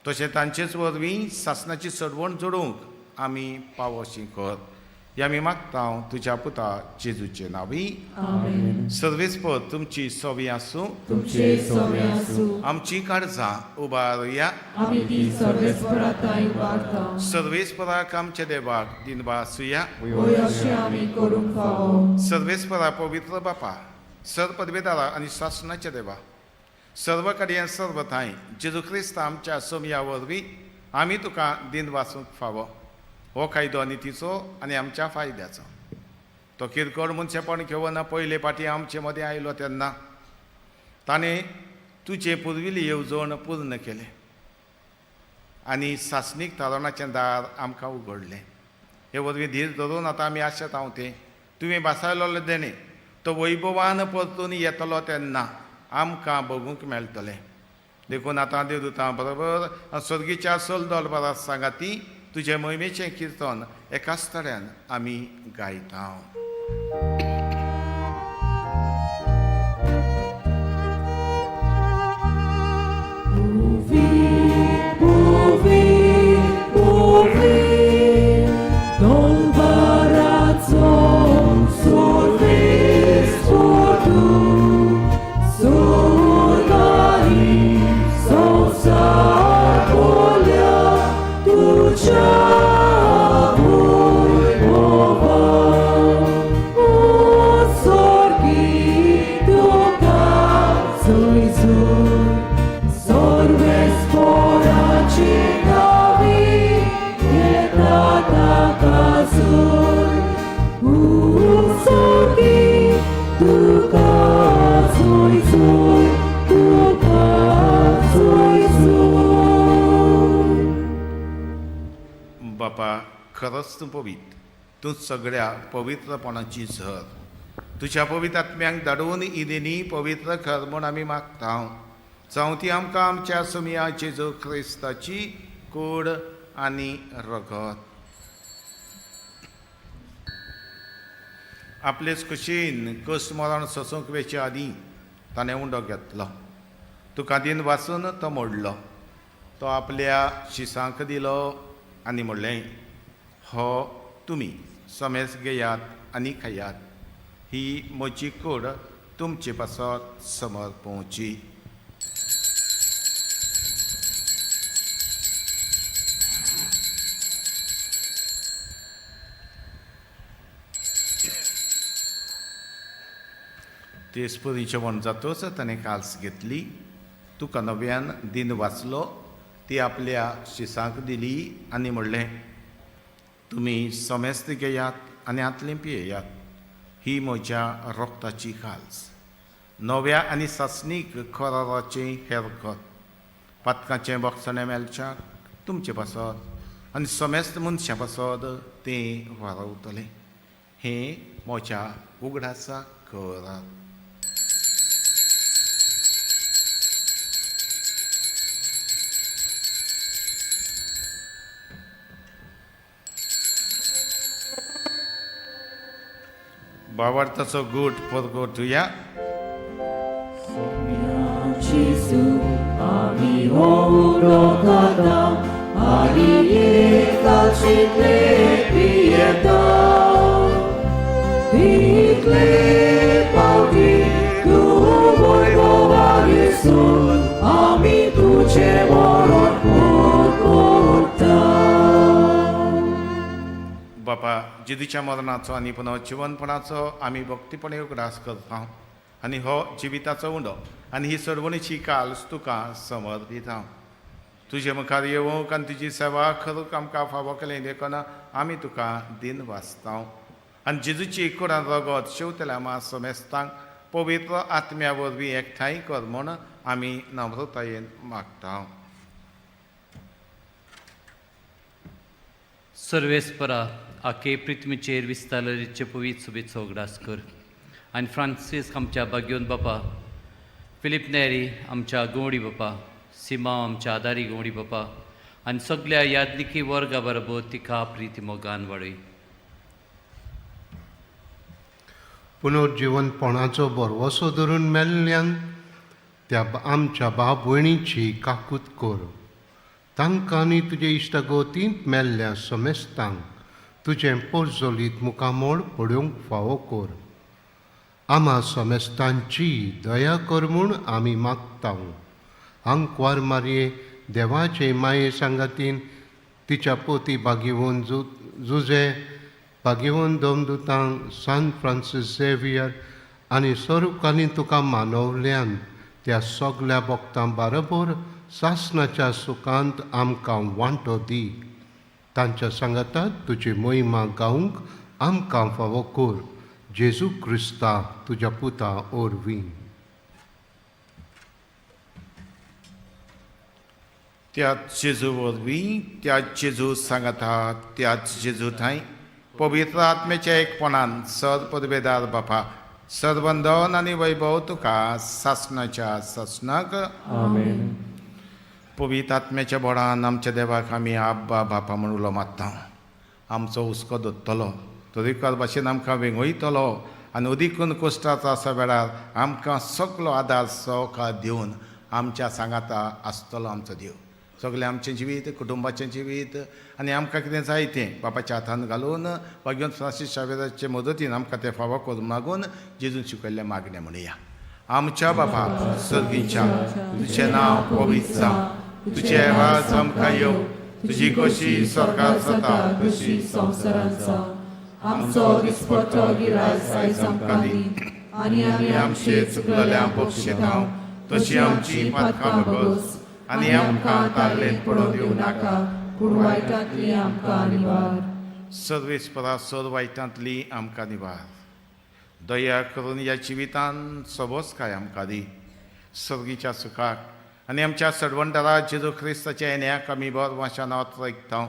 तशें तांचेच वरवीं सासणाची सडवण जोडूंक आमी पावोशी कर. आमी मागता तुज्या पुता जेजूचे नांवी. आमेन. सर्वेस्पर तुमची सोवी आसूं. तुमचे सोवे आसूं. आमची काळजां उबारुया. आमी ती सर्वेस्परा थंय उबारता. सर्वेस्पराक आमच्या देवाक दिनवा आसुया. होय, अशें आमी करूंक फावो. सर्वेस्परा, पवित्र बापा, सर पदवेदारा आनी सासणाच्या देवा, सर्व कडेन सर्व ठांय जेजू क्रिस्त आमच्या सोमया वरवीं आमी तुका दिन वाचूंक फावो. हो कायदो आनी तिचो आनी आमच्या फायद्याचो. तो किरकोळ मनशेपण घेवन पयले फाटी आमचे मदें आयलो तेन्ना ताणें तुजें पुर्विल्ली येवजण पूर्ण केलें आनी सासणीक तारणाचें दार आमकां उगडलें. हे वरवीं धीर धरून आतां आमी आशेत हांव तें तुवें भासायलोलें देणें तो वैभवान परतून येतलो तेन्ना आमकां बगूंक मेळटलें. देखून आतां देवदूतां बरोबर स्वर्गीच्या सोलदोल बरा सांगाती तुजे मोहिमेचें किर्तन एकाच तऱ्यान आमी गायता. बापा, खरोच तूं पवित्र, तूं सगळ्या पवित्रपणाची झर. तुज्या पवित्र आत्म्यांक धाडून इदेनी पवित्र खर म्हूण आमी मागता. जावं ती आमकां आमच्या सुमया जेजू क्रिस्ताची कूड आनी रगत. आपलेच कुशीन कस मरण सोसूंक वेचे आदीं ताणें उंडो घेतलो, तुका दिन वाचून तो मोडलो, तो आपल्या शिसांक दिलो आनी म्हणलें, हो तुमी समेज घेयात आनी खायात, ही म्हजी कूड तुमचे पासत समर्पोवची. तेच परी जेवण जातच ताणें काल्स घेतली, तुका नव्यान दिन वाचलो, ती आपल्या शिसांक दिली आनी म्हणलें, तुमी समेस्त घेयात आनी हातलें पियेयात, ही म्हज्या रोगताची काल्स, नव्या आनी सासणीक कराराचें हेरकत. पातकाचें बक्षणें मेळच्याक तुमचे पासत आनी समेस्त मनशां पासत तें वारवतलें. हें म्हज्या उगडासाक करात. बाबार्थाचो गूट परगटुया. Gesù, ami uno ali calcite pietà. Dicle pauti, tu voi Gesù, ami tuce moron porta. बापा, जेजूच्या मरणाचो आनी पुनर्जिवनपणाचो आमी भक्तीपणे उगडास करता आनी हो जिविताचो उंडो आनी ही सरवणीची काल्स तुका समर्पिता. तुजे मुखार येवंक आनी तुजी सेवा करूंक आमकां फावो केलें देखून आमी तुका दिन वाचता. आनी जेजूची कुडान रगत शेवतल्या मा समेस्तांक पवित्र आत्म्या वरवीं एकठांय कर म्हूण आमी नम्रतायेन मागता. सर्वेस्परा, आखे पृथ्वीचेर विस्तारलेचे पवित्र सुबेचो उगडास कर आनी फ्रांसीस आमच्या बाग्योन बापा, फिलीप नेरी आमच्या गवडी बापा, सिमांव आमच्या आदारी गवडी बापा आनी सगल्या यादनिकी वर्गा बरोबर तिका प्रिती मोगान वाडय. पुनर्जिवनपणाचो भरवसो धरून मेल्ल्यान त्या आमच्या बाप भयणीची काकूत कर. तांकां आनी तुजे इश्टागतींत मेल्ल्या समेस्तांक तुजें पोरजोलीत मुखामोळ पळोवंक फावो कर. आमा समेस्तांची दया कर म्हूण आमी मागता. आंकवार मारये देवाचे माये सांगातीन तिच्या पोती बागेवन जुजे बागेवन दोमदुतांक सान फ्रांसीस झेवियर आनी स्वरुपांनी तुका मानवल्यान त्या सगल्या भक्तां बरोबर सासणाच्या सुखांत आमकां वांटो दी. तांच्या सांगातात तुजी मोहिमा गावंक आमकां फावो कर. जेजू क्रिस्ता तुज्या पुता ओरवीं. त्याच जेजू वरवीं, त्याच जेजू सांगाता, त्याच जेजू ठांय पवित्र आत्म्याच्या एकपणान सर पदवेदार बापा सरबंधन आनी वैभव तुका सासणाच्या सासणाक. आमेन. पवित्र आत्म्याच्या बोडान आमच्या देवाक आमी आब्बा बापा म्हूण उलो मारता. आमचो हुस्को दोत्तलो, तरीकार भाशेन आमकां वेंगयतलो आनी अदिकून कोश्टाचो आसा वेळार आमकां सगलो आदार सवका दिवन आमच्या सांगाता आसतलो आमचो देव. सगळें आमचें जिवीत, कुटुंबाचें जिवीत आनी आमकां कितें जाय तें बापाच्या हातान घालून बागेवन फ्रांसीस शावेराचे मदतीन आमकां तें फावो करून मागून जेजून शिकयल्लें मागणें म्हणया. आमच्या बापा सर्गीच्या, तुजें नांव पवित्र जावं, तुजें राज आमकां येवं, तुजी कशी स्वर्गात जाता तशी संवसारांत जावं. आमचो दिसपट्टो गिरास आयज आमकां दी आनी आमी आमचे चुकलेल्या बक्षितां तशी आमची पातकां बगस आनी आमकां ताल्लेंत पडोवंक दिवं नाका, पूण वायटांतली आमकां निवार. सर्वेस्परा सर वायटांतली आमकां निवार. दया करून ह्या जिवितान सोबोसकाय आमकां दी. सर्गीच्या सुखाक आनी आमच्या सडवंडारा जेजू क्रिस्ताच्या येण्याक आमी बर वाशान ऐकता.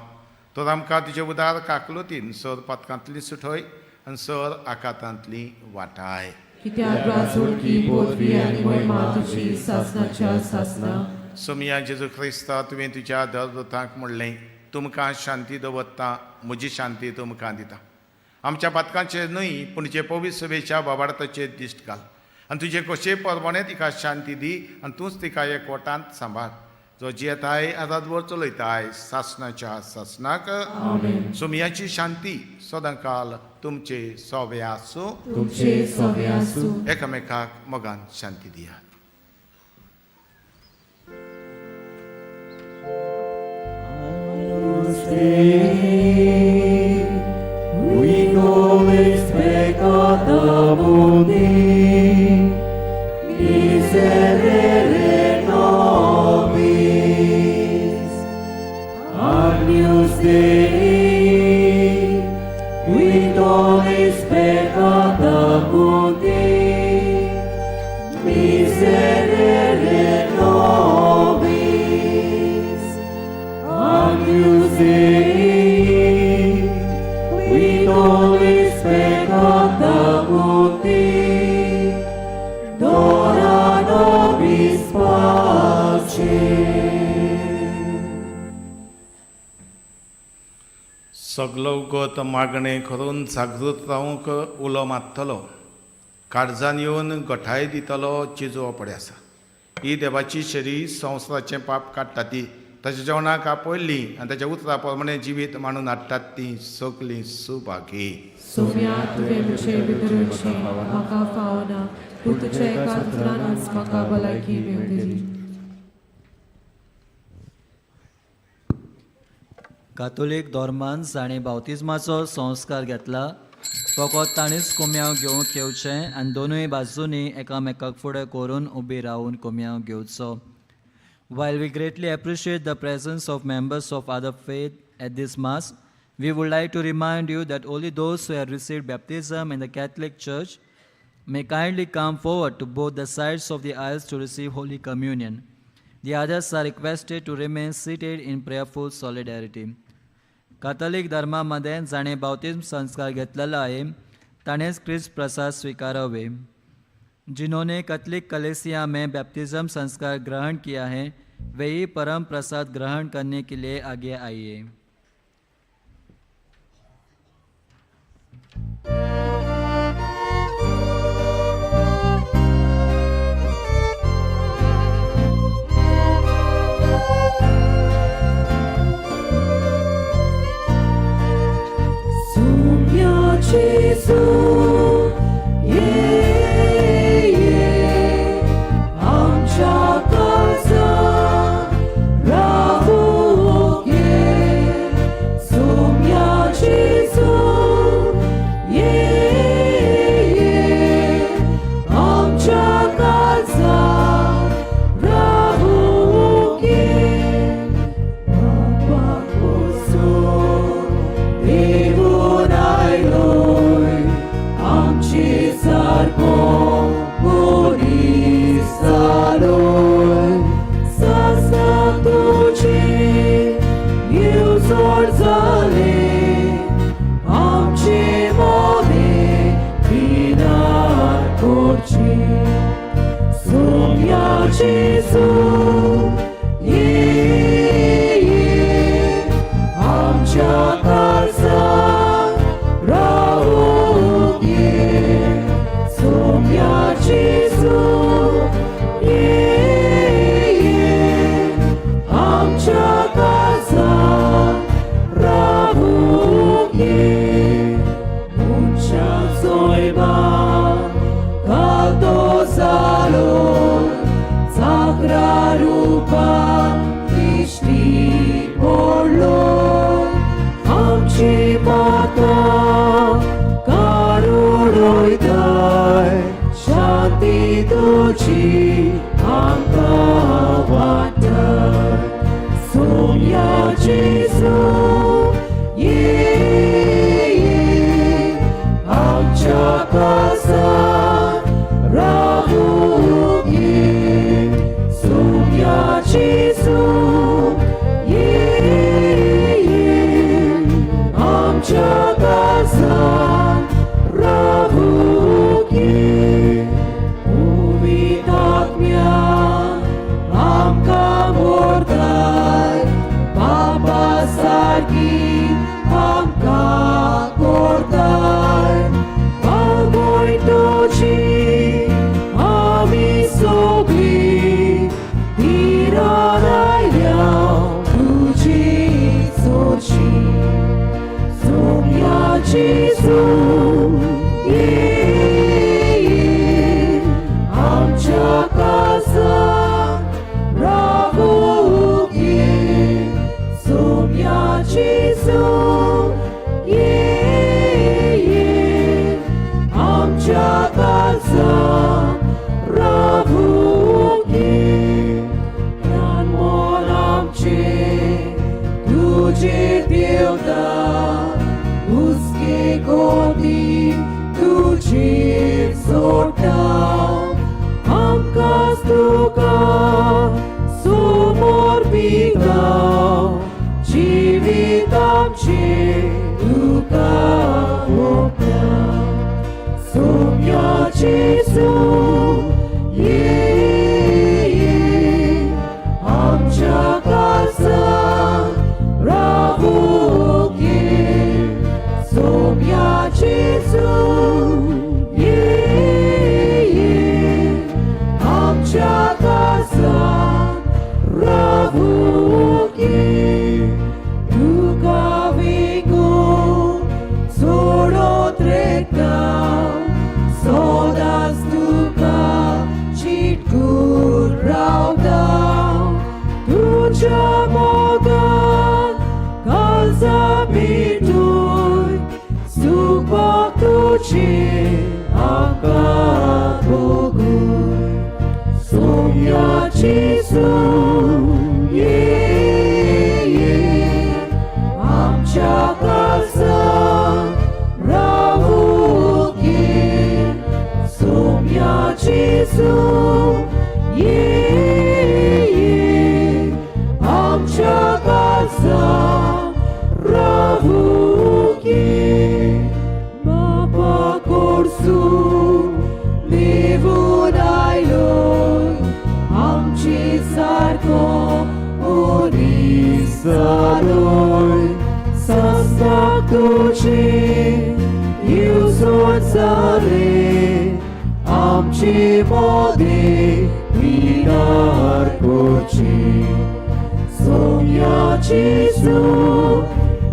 तर आमकां तुजे उदार काकलुतीन सर पातकांतली सुठय आनी सर आकातांतली वाटाय. कित्याक राजवडकी पदवी आनी महिमा तुजी सासणाच्या सासणा. सोमिया जेजू क्रिस्ता, तुवें तुज्या दरदूतांक म्हणलें, तुमकां शांती दवरता, म्हजी शांती तुमकां दिता. आमच्या पातकांचेर न्हय पूण जे पवित्र सभेच्या बाबार्थाचेर दिश्ट घाल आनी तुजे कशे परमाणे तिका शांती दी आनी तूंच तिका एकवटांत सांबाळ, जो जियेताय आदादवर चलयताय सासणाच्या सासणाक. सोमियाची शांती सदांकाल तुमचे सोवे आसूं. तुमचे सोवे आसूं. एकामेकाक मोगान शांती दियात. Qui nobis peccata mundi, miserere nobis. Agnus Dei, qui nobis peccata mundi, miserere nobis. Agnus Dei, qui nobis peccata mundi, dona nobis pace. सगलो गत मागणें करून जागृत रावंक उलो मारतलो, काळजान येवन गठाय दितलो चिजो पडे आसा. ही देवाची शरीर संवसाराचें पाप काडटा ती ताच्या जेवणाक आपयल्ली आनी ताच्या उतरा प्रमाणे जिवीत मांडून हाडटात ती सगलीं सुभागी. सोम्या, तुवें म्हजे भितर येवचें म्हाका फावना, पूण तुज्या एका उतरानच म्हाका भलायकी मेळटली. कातोलीक धर्मान जाणें बावतिज्माचो संस्कार घेतला फकत ताणीच कोम्यांव घेवंक येवचें आनी दोनूय बाजूंनी एकामेकाक फुडें करून उबी रावून कोम्यांव घेवचो. While we greatly appreciate the presence of members of other faith at this Mass, we would like to remind you that only those who have received baptism in the Catholic Church may kindly come forward to both the sides of the aisles to receive Holy Communion. The others are requested to remain seated in prayerful solidarity. Catholic धर्मामध्ये जाणें बावतिज्म संस्कार घेतलेलो आहे ताणेंच क्रिस्त प्रसाद स्वीकारावे. जिन्होंने Catholic कलेसिया में baptism संस्कार ग्रहण किया है वे ही परम प्रसाद ग्रहण करने के लिए आगे आइए. करची. सोम्या जेजू ये आमच्या काळजाक रावूंक ये. सोम्या जेजू ये आमच्या काळजाक रावूंक ये. मनशा सोयबा घालतो जालो चाकरा रुपा दिश्टी पडलो. आमची पातकां काडून वयताय, शांती तुजी आमकां वांट्टाय. सोम्या जेजू ये आमच्या काळजाक रावूंक ये. सोम्या जेजू ये आमच्या काळजाक रावूंक ये. पवित्र आत्म्या आमकां व्हरताय, बाबा सारकी आमकां करताय. बाबय तुजी आमी सगळीं धिरान आयल्या तुजी सोदशी. सोम्या जेजू ये आमच्या काळजाक रावूंक ये. सोम्या जेजू ये आमच्या काळजाक रावूंक ये. ध्यान मन आमचें तुजेर देवता, हुस्के गोती तुजेर सोडटा. आमकां तुका समर्पिता, जिवीत आमचें तुका ओंपता. सोम्या जेजू ये आमच्या काळजाक रावूंक ये. सोम्या जेजू ये आमच्या काळजाक रावूंक ये. तुका वेंगोवन सोडत रेखता, सदांच तुका चिटकून रावता. तुज्या मोगान काळजा पेटून सुखपाक तुजें आमकां भोगून. सोम्या जेजू ये आमच्या काळजाक रावूंक ये. सोम्या जेजू ये आमच्या काळजाक रावूंक ये. बापा कडसून देवून आयलोय, आमचे सारको मनीस जालोय. संस्कार तुजे येवजण जाले, आमचे मदें विनार करची. सोम्या जेजू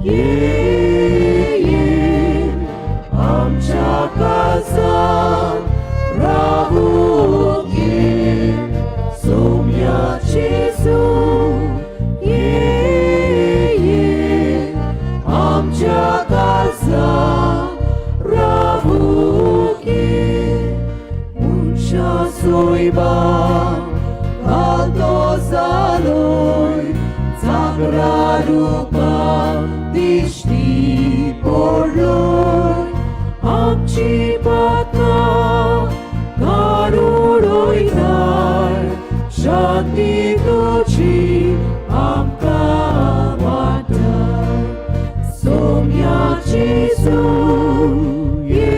ये आमच्या काळजाक रावूंक ये. सोम्या जेजू ये आमच्या काळजाक रावूंक ये. मनशा सोयबा घालतो जालोय, चाकरा रुपा दिश्टी पडलोय. आमची पातकां काडून वयताय, शांती तुजी आमकां वांट्टाय. सोम्या जेजू ये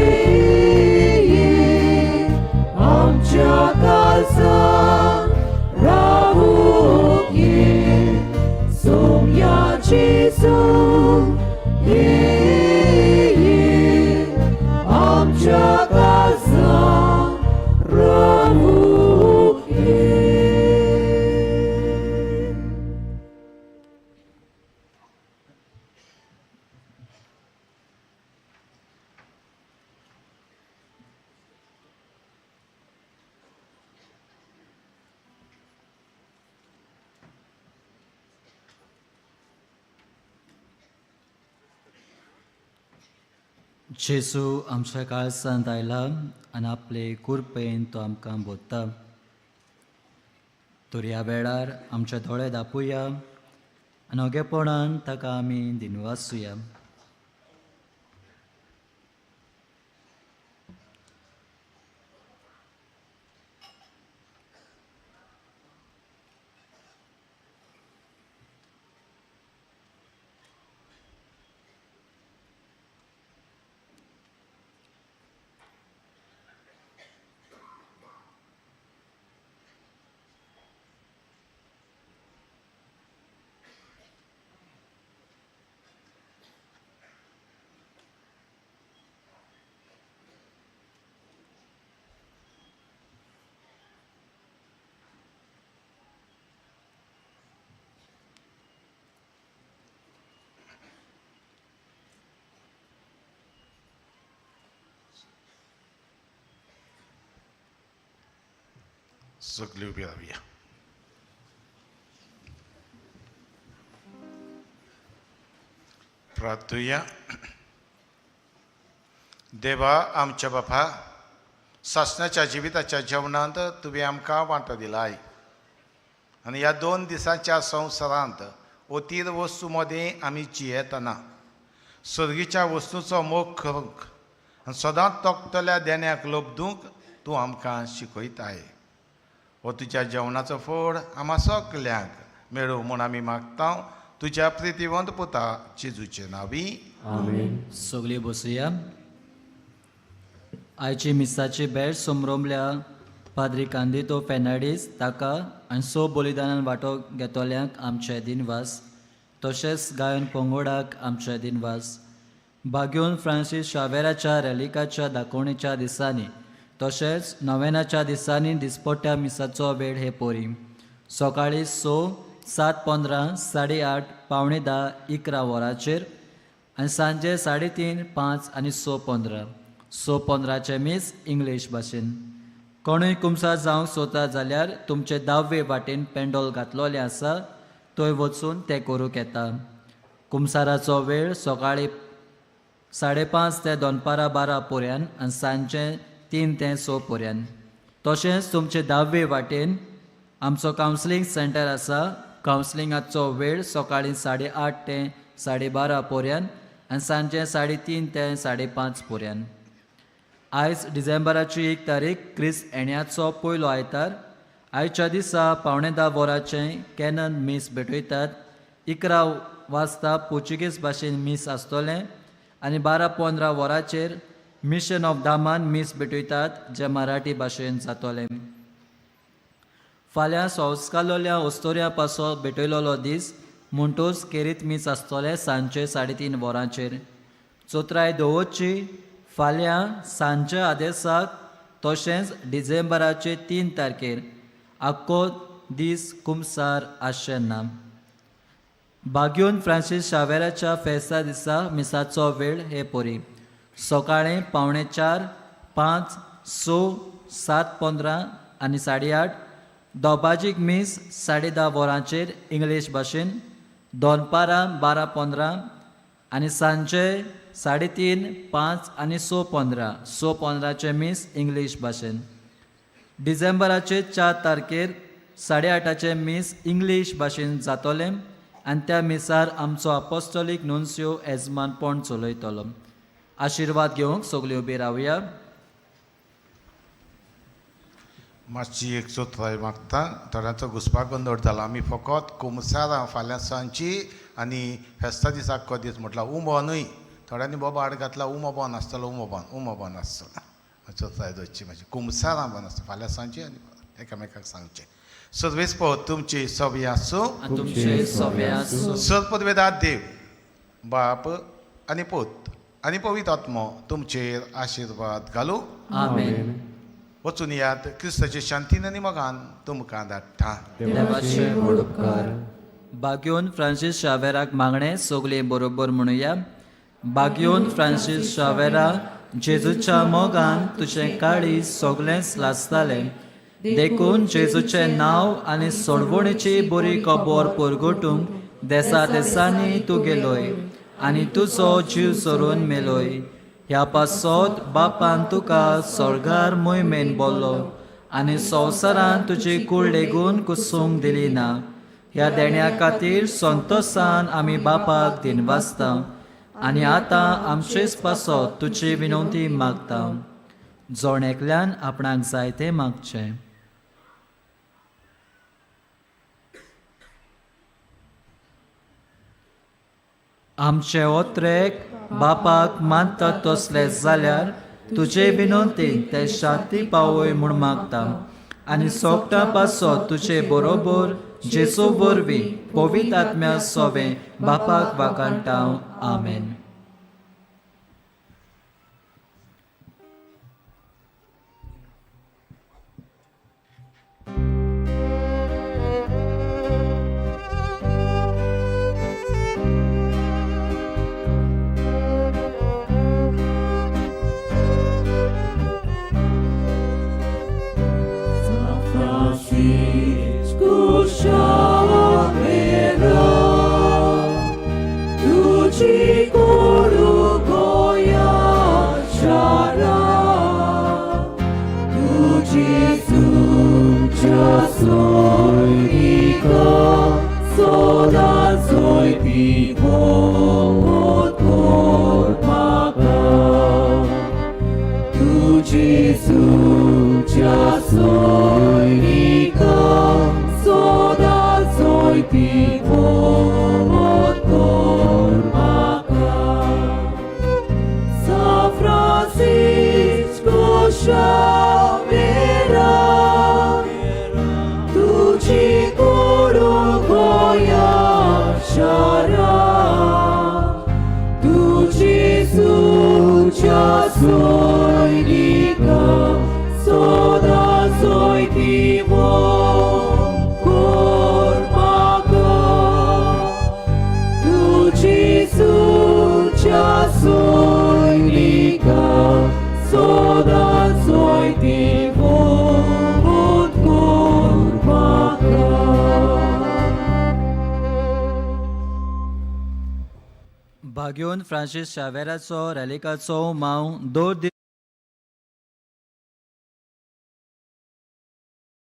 जेजू आमच्या काळसांत आयला आनी आपले कुरपेन तो आमकां बोत्ता. तर ह्या वेळार आमचे दोळे दापुया आनी ओगेपणान ताका आमी दिनवासुया. सगळी उबी रावया. प्रार्थुया. देवा आमच्या बापा, सासणाच्या जिविताच्या जेवणांत तुवें आमकां वांटो दिलाय आनी ह्या 2 दिसांच्या संवसारांत अतीर वस्तू मदें आमी जियेतना सर्गीच्या वस्तूचो मोग करूंक आनी सदांच तोखतल्या देण्याक लब्दूंक तूं आमकां शिकयताय. हो तुज्या जेवणाचो फोड आमा सगल्यांक मेळूं म्हूण आमी मागता तुज्या प्रितीवंत पुता जेजूचे नांवी. आमेन. सगळीं बसुया. आयची मिसाची भेट समरोमल्या पाद्री कांदितो फेर्नांडीस ताका आनी सो बलिदानान वांटो घेतल्यांक आमचे दिनवास. तशेंच गायन पंगोडाक आमचे दिनवास. बाग्योन फ्रांसीस शावेराच्या रेलिकाच्या दाखोवणेच्या दिसांनी तशेंच नवेनाच्या दिसांनी दिसपट्ट्या मिसाचो वेळ हे पोरी सकाळीं 6, 7:15, 8:30, 9:45, 11 वरांचेर आनी सांजे 3:30, 5 आनी 6:15. 6:15 मीस इंग्लीश भाशेन. कोणूय कुमसार जावंक सोदता जाल्यार तुमचे दावे वाटेन पेंडोल घातलोलें आसा थंय वचून तें करूंक येता. कुमसाराचो वेळ सकाळीं 5:30 ते दनपारां 12 पर्यंत आनी सांजे 3 ते 6 पर्यंत. तशेंच तुमचे दावे वाटेन आमचो कावन्सिलींग सेंटर आसा. कावन्सिलिंगाचो वेळ सकाळीं 8:30 ते 12:30 पर्यंत आनी सांजे 3:30 ते 5:30 पर्यंत. आयज डिसेंबराची 1 तारीख, क्रिस्त येण्याचो पयलो आयतार. आयच्या दिसा 9:45 वरांचें कॅनन मीस भेटयतात. 11 वाजता पोर्चुगीज भाशेन मीस आसतलें आनी 12:15 वरांचेर मिशन ऑफ दामान मीस भेटयतात जें मराठी भाशेन जातलें. फाल्यां संस्कारलोल्या ओस्तोऱ्या पासो भेटयलोलो दीस म्हणटूच केरीत मीस आसतलें सांजचे 3:30 वरांचेर. चोत्राय दवरची फाल्यां सांजच्या आदेसाक तशेंच डिसेंबराचे 3 तारखेर आख्खो दीस कुमसार आसचें ना. बाग्योन फ्रांसीस शावेराच्या फेस्ता दिसा मिसाचो वेळ हे पोरी सकाळीं 3:45, 5, 6, 7:15 आनी 8:30. दोबाजीक मीस 10:30 वरांचेर इंग्लीश भाशेन, दनपारां 12:15 आनी सांजे 3:30, 5 आनी 6:15. 6:15 मीस इंग्लीश भाशेन. डिसेंबराचे 4 तारखेर 8:30 मीस इंग्लीश भाशेन जातलें आनी त्या मिसार आमचो अपोस्टोलीक नुन्सियो येजमानपण चलयतलो. आशिर्वाद घेवंक सगळीं उबी रावया. मातशी एक चोत्राय मागता. थोड्यांचो घुसपा गोंदळ जाला. आमी फकत कुमसारां फाल्यां सांजची आनी फेस्ता दिसाक आख्खो दीस म्हटल्यार उमो न्हय. थोड्यांनी बोबाड घातला उमो बंद आसतलो, उमो बंद, उमो बंद आसतलो. चोत्राय दवरची मातशी. कुमसारां बंद आसता फाल्यां सांजची आनी एकामेकाक सांगचें. सर्वेस पो तुमची सभ्य आसूं. तुमचे सभ्य आसूं. सर्वपदवेदात देव बाप आनी पूत आनी पवित्र आत्मो तुमचेर आशिर्वाद घालूं. आमेन. वचून यात क्रिस्ताचे शांतीन आनी मोगान तुमकां धाडटा. देवाचे व्हड उपकार. बाग्योन फ्रांसीस शावेराक मागणें सगळीं बरोबर म्हणुया. बाग्योन फ्रांसीस शावेरा, जेजूच्या मोगान तुजें काळीज सगळेंच लासतालें, देखून जेजूचें नांव आनी सोडवणेची बरी खबर परगटूंक देसा देसांनी तूं गेलोय आनी तुजो जीव सोरून मेलोय. ह्या पासत बापान तुका स्वर्गार मोहिमेन बोल्लो आनी संवसारान तुजी कूड लेगून कुसूंक दिली ना. ह्या देण्या खातीर संतोसान आमी बापाक दिनवासता आनी आतां आमचेच पासत तुजी विनवती मागता. जण एकल्यान आपणाक जाय तें मागचें. आमचे ओत्रेक बापाक मानता तसले जाल्यार तुजे विनवतीन ते शांती पावय म्हूण मागता आनी सोगटां पासत तुजे बरोबर जेजू वरवीं पवित्र आत्म्या सोवें बापाक वाखाणटा. आमेन. Francisco Xavier, tuji guru goya shara, tuji sucha soinika, soda soiti vot kormaka. Tu Jesu soinika, soda soiti vot kormaka. San Francisco Xavier, tuji guru goya shara, tu Jesu soinika, soda soiti kormaka. Tu Jesu soinika, soda soiti kormaka. भाग्योन Francis शावेराचो रॅलिकाचो माव 2 दीस